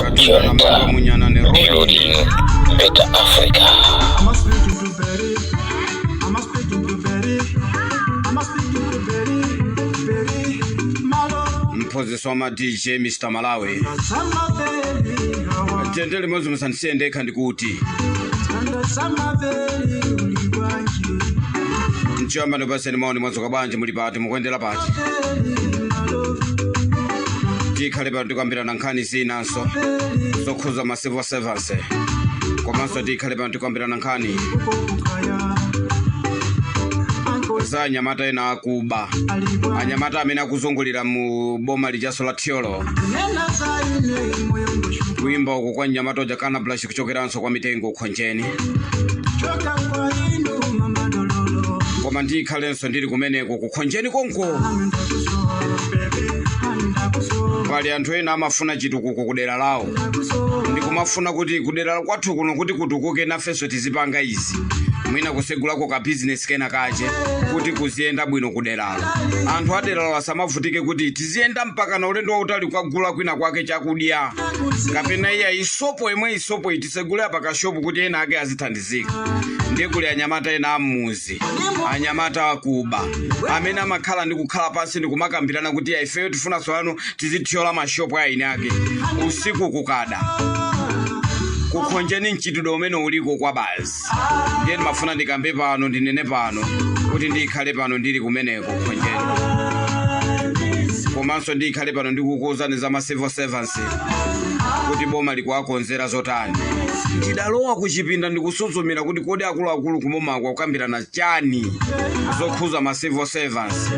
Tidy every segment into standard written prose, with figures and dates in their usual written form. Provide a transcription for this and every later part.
Katundu namandwa Munyanane Road. Building better Africa. I'm speaking to Betty. I'm speaking to Betty. I'm speaking to Betty. Betty. Malo. Mphunzitsi wa ma DJ Mr Malawi. Sama Betty. Hawa. Tiyende limodzi, musandisiye ndekha. Ndikuti Tanda sama Betty. Uligwanji. mchiyamba ndipaseni maoni. Mwadzuka bwanji? Muli pati? Mukuyendera pati? Betty. Malo. Tikhale pano tikambirana nkhani zinanso zokhuza ma civil servants, komanso tikhale pano tikambirana nkhani Uko kukaya. Uncle za anyamata ena akuba, Alibwa. anyamata amene akuzungulira mu boma lijaso la Thyolo. Nena zaine moyo ngoshuka. Kuimba uku kwa mnyamata uja Kana Blush, kuchokeranso kwa mitengo Khonjeni. Choka kwa inu mama dololo. Koma ndikhalenso ndili kumeneko kukhonjeni konko. Amenda kuso. Baby. Amenda kuso. Pali anthu ena amafuna chitukuko kudera lawo, Kuso. ndikumafuna kuti kudera kwathu kuno kuti kutukuke, nafenso tizipanga izi, mwina kusegulako ka bizinesi kena kache kuti kuziyenda bwino kuderalo, anthu aderalo asamavutike kuti tiziyenda mpaka na ulendo wautali kukagula kwina kwake chakudya, kapena iya isopo imwe isopo itisegule apa kashopu kuti ena ake azithandizika. Ndiye kuli anyamata ena ammuzi, anyamata akuba amene amakhala ndi kukhala pansi ndikumakambirana kuti ya ifeyo tifuna tsopano tizithyola mashopu a ine ake usiku kukada. Kukhonjeni mchitidwe umene uliko kwa basi. Ndiye ndimafuna ndikambe pano, ndinene pano kuti ndikhale pano ndili kumeneko kukhonjeni, komanso ndikhale pano ndikukuwuzani za ma civil servants kuti boma likuwakonzera zotani. Ndidalowa kuchipinda ndikusuzumira kuti kodi akuluakulu kubomako akukambirana chani zokhuza ma civil servants.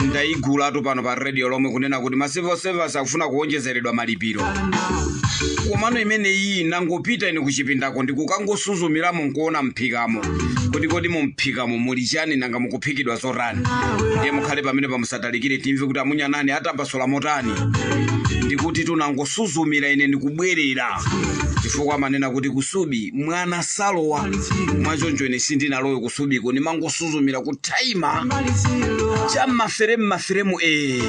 Ndayigulatu pano pa radio lomwe kunena kuti ma civil servants akufuna kuwonjezeredwa malipiro. Komano imene iyi nangopita ine kuchipindako ndikukangosuzumiramo nkuona mphikamo kuti kodi mumphikamo muli chani, nanga mukuphikidwa zotani? Ndiye mukhale pamene pamusatalikire, timve kuti amunyanani atambasula motani. Ndikuti tunangosuzumira ine ndikubwerera, chifukwa amanena kuti kusubi mwana salowa. Mwachoncho ine sindinalowe kusubiko, ndimangosuzumira kuthaima chammaferemu maferemu ee.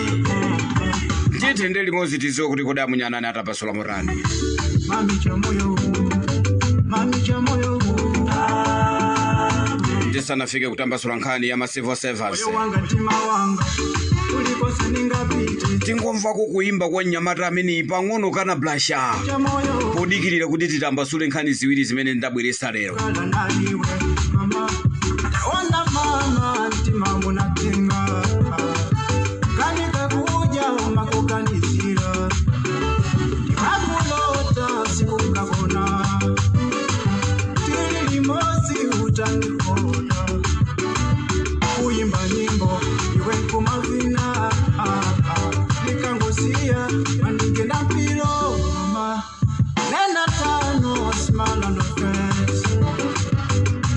Nditende limodzi tiziwe kuti kodi amunyanani atambasula motani. Mami cha moyo, mami cha moyo. Tisanafike kutambasula nkhani ya ma civil servants, Moyo wanga, mtima wanga, ulikose ningapite. tingomvako kuimba kwa mnyamata amene pang'ono Kana Blasha, Cha moyo. podikirira kuti titambasule nkhani ziwiri zimene ndabweresa lero. Kala naliwe mama, ona mama, mtima munatenga kanika kuja makukanizira ndikakulota sikukakona tili limosi utandikoda kuimba nyimbo iwe nkumavina nikangosiya mandigenda mpilo mama nena tano smile on the face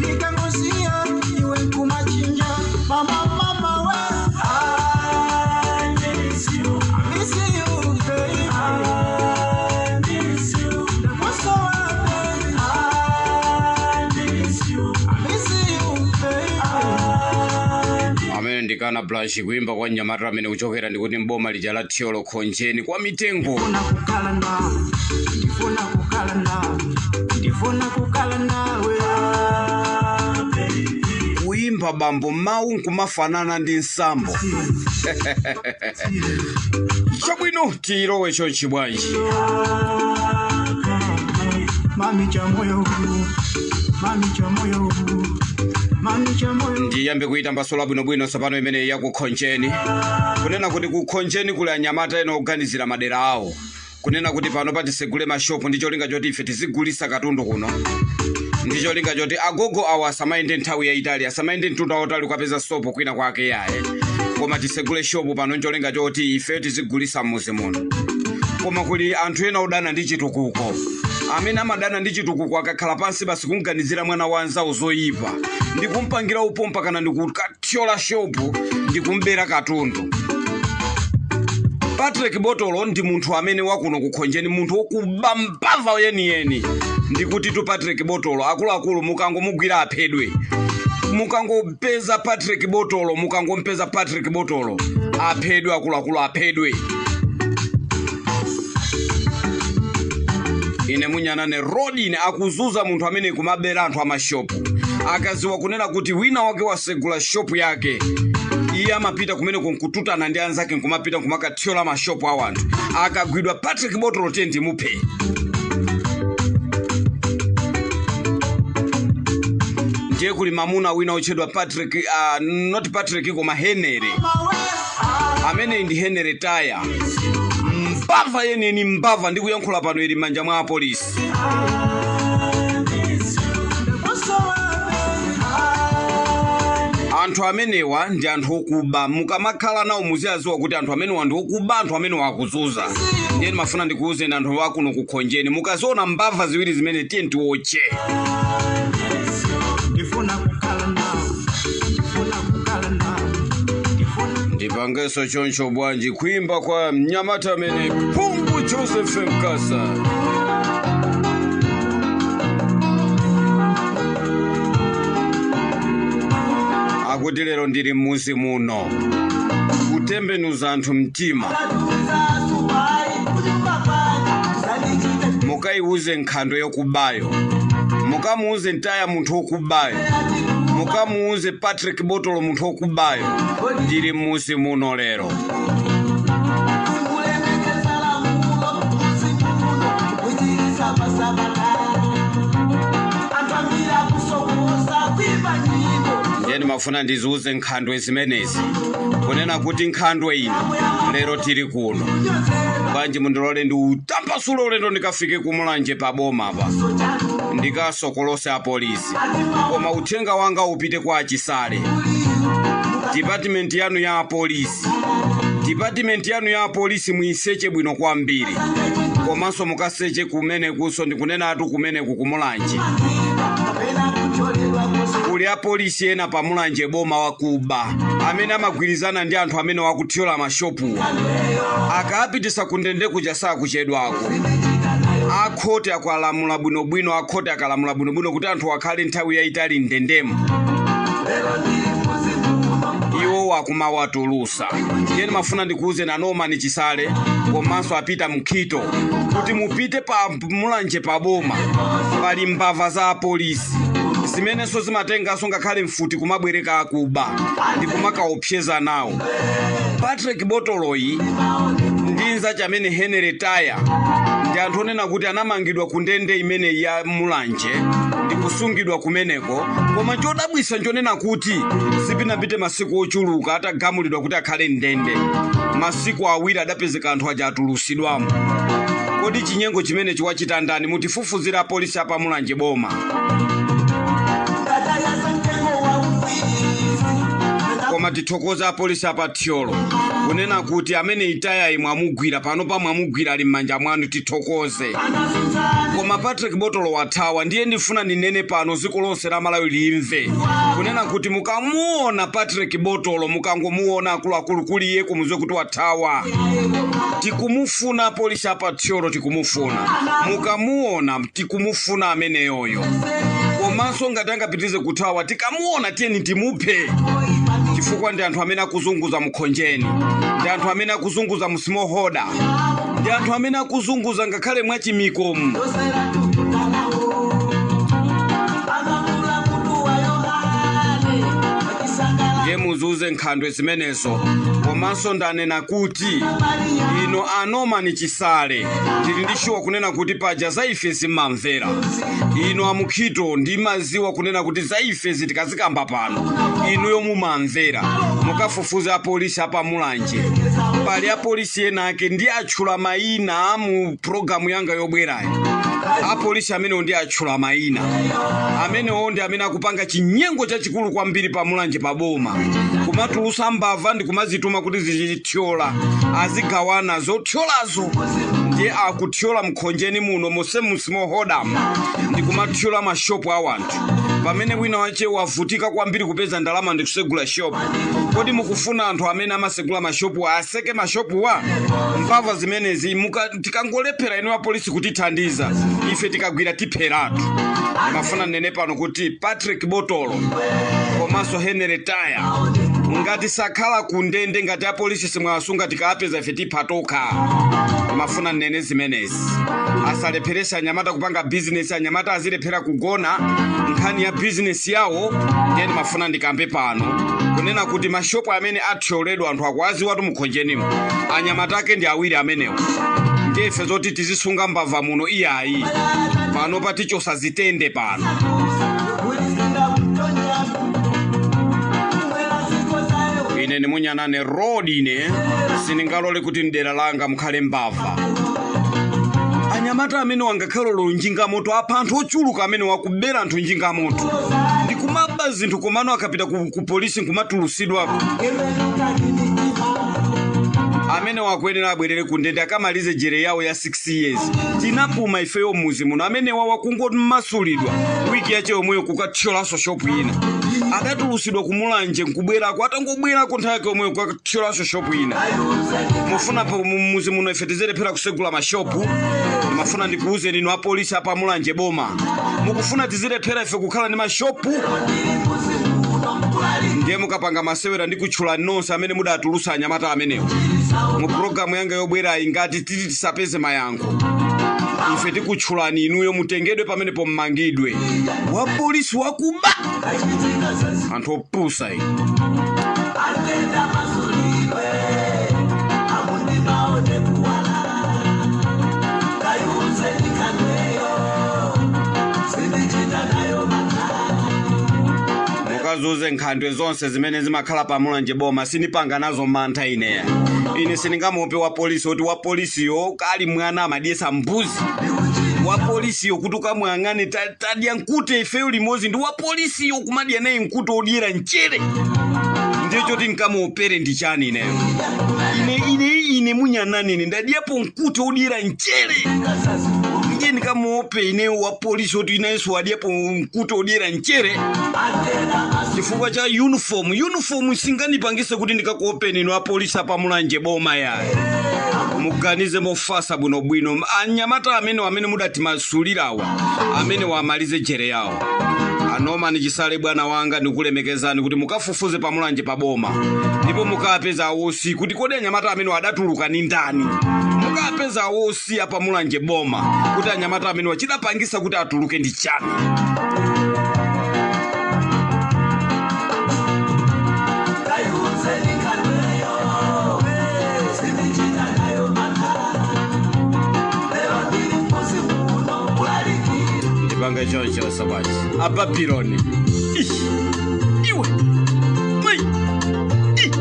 nikangosiya iwe nkumachinja mama mama we. I miss you, I miss you baby, I miss you. Ndakusowa baby, I miss you, I miss you baby. Amene ndikana Blush, kuimba kwa mnyamata amene kuchokera ndikuti mboma lija la Thyolo Khonjeni kwa mitengo. Ndifuna kukhala nawe, ndifuna kukhala nawe, ndifuna kukhala nawe. Kuimba bambo, mawu nkumafanana ndi nsambo. Chabwino, tilowe chonchi bwanji? Mami cha moyo, mami cha moyo, mami cha moyo. Ndiyambe kuitambasula bwinobwino tsopano imene yakukhonjeni, kunena kuti kukhonjeni kuli anyamata ena oganizira madera awo, kunena kuti pano patisegule mashopu ndi cholinga choti ife tizigulisa katundu kuno, ndi cholinga choti agogo awo asamayende nthawi yayitali, asamayende mtunda wautali kukapeza sopo kwina kwake yaye, koma tisegule shopu pano ncholinga choti ife tizigulisa mmuzi muno. Koma kuli anthu ena odana ndi chitukuko, amene amadana ndi chitukuko, akakhala pansi basi kumganizira mwana wa anzawo zoyipa, ndikumpangira upompa kana ndikukathyola shopu ndikumbera katundu. Patrick Botolo ndi munthu amene wakuno kukhonjeni, munthu wokuba, mbava yeniyeni. Ndikuti tu Patrick Botolo, akuluakulu, mukangomugwira aphedwe. Mukangopeza Patrick Botolo, mukangompeza Patrick Botolo aphedwe, akuluakulu, aphedwe. Ine munyanane Rodin akuzuza munthu amene kumabera anthu amashopu. Akaziwa kunena kuti wina wake wasegula shopu yake, iye amapita kumene kunkututana ndi anzake nkumapita nkumakathyola mashopu a anthu. Akagwidwa Patrick Botolo, tiye ndimuphe. Ndiye kuli mamuna wina otchedwa Patrick, not Patrick koma Henry. Amene ndi Henry Taya, mbava yeneni, mbava ndikuyankhula pano ili m'manja mwa apolisi. Anthu amenewa ndi anthu okuba. Mukamakhala nawo muziyaziwa kuti anthu amenewa ndi okuba, anthu amenewa akuzuza. Ndiye ndimafuna ndikuwuzeni anthu akuno kukhonjeni, mukaziona mbava ziwiri zimene, tiye tiwotche. Ndifuna kukhala nawe, ndifuna kukhala nawe, ndifuna. Ndipangenso choncho bwanji kuimba kwa mnyamata amene Phungu Joseph Mkasa. Akuti lero ndili mmuzi muno kutembenuza anthu mtima. Mukayiuze nkhandwe yokubayo, mukamuuze Ntaya munthu wokubayo, mukamuuze Patrick Botolo munthu wokubayo, ndili mmuzi muno lero. Ndiye ndimafuna ndiziuze nkhandwe zimenezi kunena kuti nkhandwe ino lero tili kuno bwanji. Mundilole ndi utambasule ulendo ndikafike kumulanje paboma pa, ndikasokolose apolisi. Koma uthenga wanga upite kwa achisale, department yanu ya apolisi, department yanu ya apolisi muyiseche bwino kwambiri, komanso mukaseche kumenekuso. Ndikunenatu kumeneku kumulanje kuli apolisi ena pamulanje boma wakuba amene amagwirizana ndi anthu amene wakuthyola mashopuwa. Akapitisa kundende kuja sakuchedwako. Akhoti akalamula bwinobwino, akhoti akalamula bwinobwino kuti anthu akhale nthawi yayitali ndendemo, iwo wakumawatulusa. Ndiye ndimafuna ndikuwuzeni anomani Chisale komanso apita Mkhito kuti mupite pa mulanje paboma pali mbava za apolisi zimenenso zimatenganso ngakhale mfuti kumabwereka akuba ndi kumakaopseza nawo. Patrick Botoloyi ndi nzache amene Henry Taya ndi anthu onena kuti anamangidwa ku ndende imene ya Mulanje ndi kusungidwa kumeneko. Koma chodabwisa nchonena kuti sipinapite masiku ochuluka atagamulidwa kuti akhale ndende, masiku 2 adapezeka anthu aja atulusidwamo. Kodi chinyengo chimenechi wachita ndani? Mutifufuzira apolisi apamulanje boma. Koma tithokoza apolisi apathyolo kunena kuti amene itayayi mwamugwira pano pa mwamugwira ali m'manja mwanu, tithokoze. Koma Patrick Botolo wathawa. Ndiye ndifuna ndinene pano dziko lonse la Malawi limve kunena kuti mukamuona Patrick Botolo, mukangomuona akuluakulu kuliye kumuziwe kuti wathawa. Tikumufuna apolisi apathyolo, tikumufuna. Mukamuona, tikumufuna ameneyoyo. Komanso ngati angapitirize kuthawa, tikamuona tiyeni timuphe, chifukwa ndi anthu amene akuzunguza mukhonjeni, ndi anthu amene akuzunguza mu smallholder, ndi anthu amene akuzunguza ngakhale mwachimikomu. Ndiye muzuze nkhandwe zimenezo. Komanso ndanena kuti ino anomani Chisale, ndili ndi shuwa kunena kuti paja za ife zimamvera. Ino amukhito, ndimaziwa kunena kuti za ife zitikazikamba pano inuyo mumamvera. Mukafufuza apolisi apamulanje, pali apolisi ena ake ndi atchula mayina mu programu yanga yobwerayo. Apolisi amenewo ndi atchula mayina amenewo ndi amene akupanga chinyengo chachikulu kwambiri pamulanje paboma, kumatulusa mbava ndi kumazituma kuti zichithyola, azigawana zothyolazo. Ndiye akuthyola mkhonjeni muno mose mu smallholder ndi kumathyola mashopu a wanthu pamene wina wache wavutika kwambiri kupeza ndalama ndi kusegula shopu. Kodi mukufuna anthu amene amasegula mashopu aseke mashopuwa? Mbava zimenezi tikangolephera inu apolisi kutithandiza ife, tikagwira tipheratu. Ndimafuna ndinene pano kuti Patrick Botolo komanso Henry Taya. Ngati sakhala ku ndende, ngati apolisi simwasunga, tikapeza ife tipha tokha. Mafuna nnene zimenezi, asalepherese anyamata kupanga bizinesi, anyamata azilephera kugona nkhani ya bizinesi yawo. Ndiye ndimafuna ndikambe pano kunena kuti mashopu amene athyoledwa anthu akuaziwatu mukhonjenimo, anyamata ake ndi awiri amenewo. Ndiye ife zoti tizisunga mbava muno iyayi, pano patichosa zitende pano. Ine ndimunyanane road, ine sindingalole kuti mdera langa mukhale mbava. Anyamata amene wangakhalolo njingamoto apha anthu ochuluka, amene wakubera anthu njingamoto ndikumaba zinthu, komano akapita ku polisi nkumatulusidwako. Amene wakuyenera abwerere ku ndende akamalize jere yawo ya 6 years. Tinapuma ifeyo muzi muno, amene wawa kungommasulidwa wiki yache yomweyo kukathyolanso shopu ina. Adatulusidwa kumulanje nkubwerako, atangobwerako nthawi yake yomweyo kukathyolanso shopu ina. Mufuna muzi muno ife tizilephera kusegula mashopu? Mafuna ndikuwuzeni inu apolisi apamulanje boma, mukufuna tizilephera ife kukhala ndi mashopu? Ndiye mukapanga masewera ndi kutchula nonse amene mudatulusa anyamata amenewo mu pulogalamu yanga yobwerayi. Ngati titi tisapeze mayankho, ife tikutchulani inuyo, mutengedwe pamenepo mmangidwe. Wa polisi wakuba, anthu opusa inu. Mukazuze nkhandwe zonse zimene zimakhala pamulanje boma, sindipanga nazo mantha ineya. Ine sindingamuope wa polisi oti wa polisiyo kali mwana amadyesa mbuzi. Wa polisiyo kuti ukamuyang'ane, tadya mkute ifeyo limodzi ndi wa polisiyo, kumadya naye mkute odyera mchere, ndiye choti nkamuopere ndi chani ineyo? Ine munyanani, ine ndadyapo mkute odyera mchere, ndiye ndikamuope ineyo wa polisi oti inenso wadyapo mkute odyera mchere chifukwa cha uniform? Uniform singanipangise kuti ndikakuopeni inu apolisi apamulanje boma yayi. Muganize mofasa bwinobwino. Anyamata amene mudatimasulirawa, amene wamalize jere yawo. Anomani Chisale, bwana wanga, ndikulemekezani kuti mukafufuze pamulanje paboma ndipo mukapeza awosi kuti kodi anyamata amene adatuluka ni ndani. Mukapeza awosi apamulanje boma kuti anyamata amene wachidapangisa kuti atuluke ndi chani. Ndipange choncho sabwachi ababironi. Ish, iwe mai. Ih.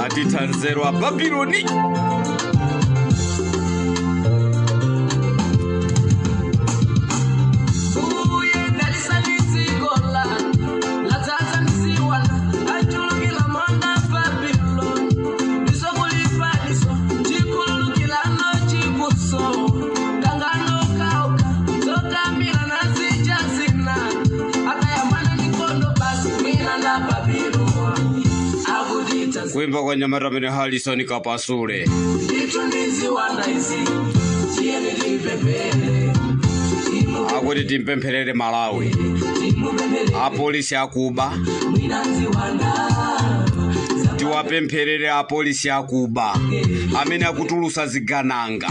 Atitha nzeru ababironi. Uye dalisanidzikola ladzaza mziwana achulukila monga Babylon, lisokulipaliso chikulukilano chikuso kangano kauka zokambila nazichazina akayambana mikondo basi mina na Babylon akutita. Kuimba kwa nyamata amene Harrison Kapasule. Nditundiziwana izi chiyeni tipepele. Akuti timpempherere Malawi, apolisi akuba. Tiwapempherere apolisi akuba amene akutulusa zigananga,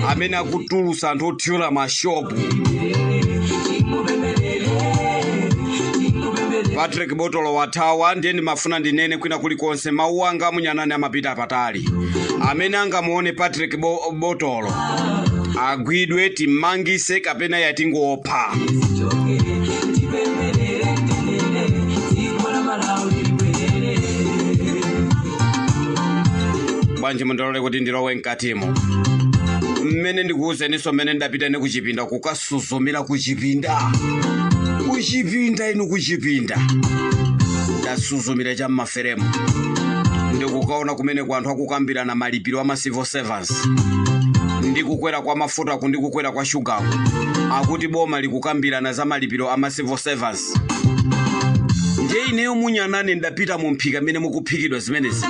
amene akutulusa anthu othyola mashopu. Patrick Botolo wathawa. Ndiye ndimafuna ndinene kwina kulikonse, mawu anga amunyanani amapita patali. Amene angamuone Patrick Botolo agwidwe, timmangise kapena yatingopha. Bwanji mundilole kuti ndilowe mkatimo mmene ndikuwuzeninso mmene ndapita ne kuchipinda kukasuzumira kuchipinda, kuchipinda inu, kuchipinda ndasuzumira cha mmaferemu ndikukaona kumene ku anthu akukambirana malipiro a ma civil servants ndi kukwera kwa mafutaku ndi kukwera kwa shugaku. Akuti boma likukambirana za malipiro a ma civil servants. Ndiye ineyo munyanane ndapita mu mphika mmene mukuphikidwa zimenezi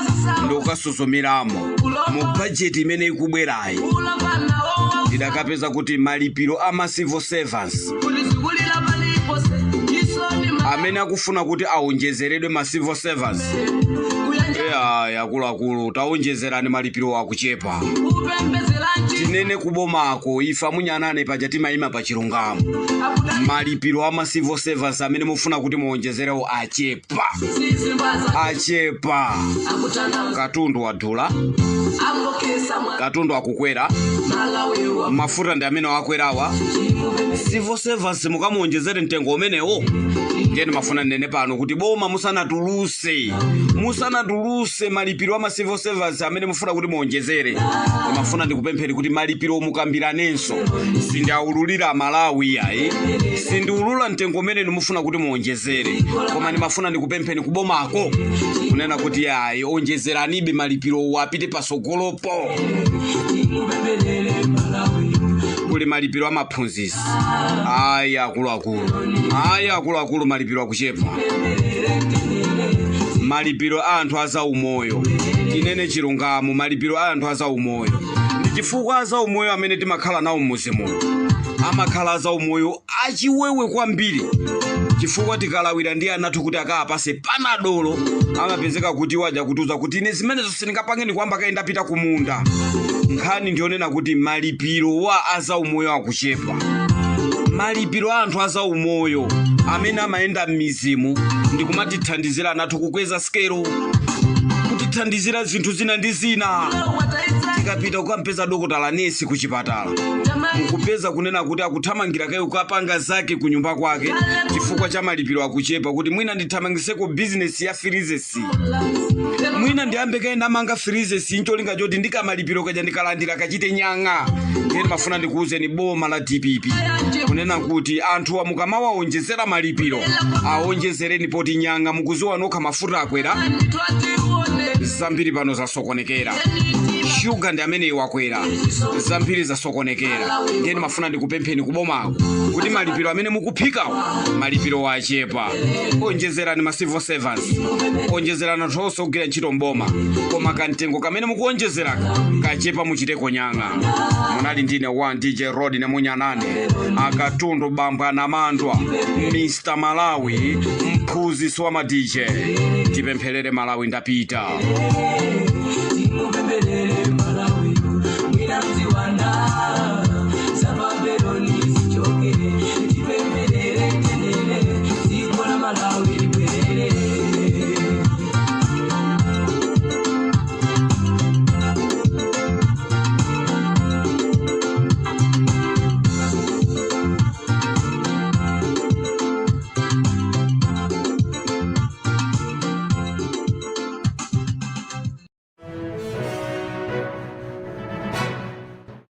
ndikukasuzumiramo mu bajeti imene ikubwerayi, ndidakapeza kuti malipiro a ma civil servants Amene akufuna kuti aonjezeredwe ma civil servants, eya, akuluakulu, taonjezerani, malipiro akuchepa. Tinene kubomako, ife amunyanane paja timayima pa chilungamo. Malipiro ama civil servants amene mufuna kuti muonjezerewo achepa, achepa. Katundu wadula, katundu akukwera, mafuta ndi amene wakwerawa. Civil servants mukamuonjezere mtengo umenewo? Ndiye ndimafuna ndinene pano kuti boma musanatuluse malipiro ama civil servants amene mufuna kuti muonjezere, ndimafuna ndikupempheni kuti malipiro mukambiranenso. Sindiaululira Malawi ayi, sindiulula mtengo umene ndimufuna kuti muonjezere, koma ndimafuna ndikupempheni kubomako kunena kuti ayi, onjezeranibe malipiro apite pasogolopo. Kuli malipiro amaphunzisi. Ayi, akuluakulu, ayi, akuluakulu, malipiro akuchepa. Malipiro a anthu azaumoyo, tinene chilungamo, malipiro a anthu azaumoyo, ndi chifukwa azaumoyo amene timakhala nawo mmuzi muno amakhala azaumoyo achiwewe kwambiri, chifukwa tikalawira ndi anathu kuti akapase panadolo, amapezeka kuti waja kutiuza kuti ine zimenezo sindingapange, ndikwamba kaye ndapita kumunda. Nkhani ndionena kuti malipiro wa azaumoyo akuchepa. Malipiro a anthu azaumoyo amene amayenda m'mizimu ndikumatithandizira anathu kukweza sikelo, kutithandizira zinthu zina ndi zina, tikapita kukampeza dokotala, nesi ku chipatala, mukupeza kunena kuti akuthamangira kaye kukapanga zake ku nyumba kwake chifukwa cha malipiro akuchepa, kuti mwina ndithamangiseko bizinesi ya freezes, mwina ndiyambe kaye ndamanga freezes, ncholinga choti ndikamalipiro kaja ndikalandira kachite nyang'a. Ndiye ndimafuna ndikuwuzeni boma la DPP kunena kuti anthu mukamawaonjezera malipiro, aonjezereni poti nyang'a. Mukuziwa nokha, mafuta akwera, zambiri pano zasokonekera, shuga ndi amene wakwera, zambiri zasokonekera. Ndiye ndimafuna ndikupempheni kubomako kuti malipiro amene mukuphikawo, malipiro achepa. Onjezerani ma civil servants, onjezerani anthu onse ogwira ntchito mboma, koma kamtengo kamene mukuonjezeraka kachepa, muchiteko nyang'a. Munali ndine 1 DJ Rod Nemunyanane, akatundu bambo anamandwa, Mr Malawi, mphunzitsi wa ma DJ. Tipempherere Malawi. Ndapita. Timupempherere Malawi, mwina mziwanda zababeloni zichoke. Tipempherere tendere, dziko la Malawi libwerere.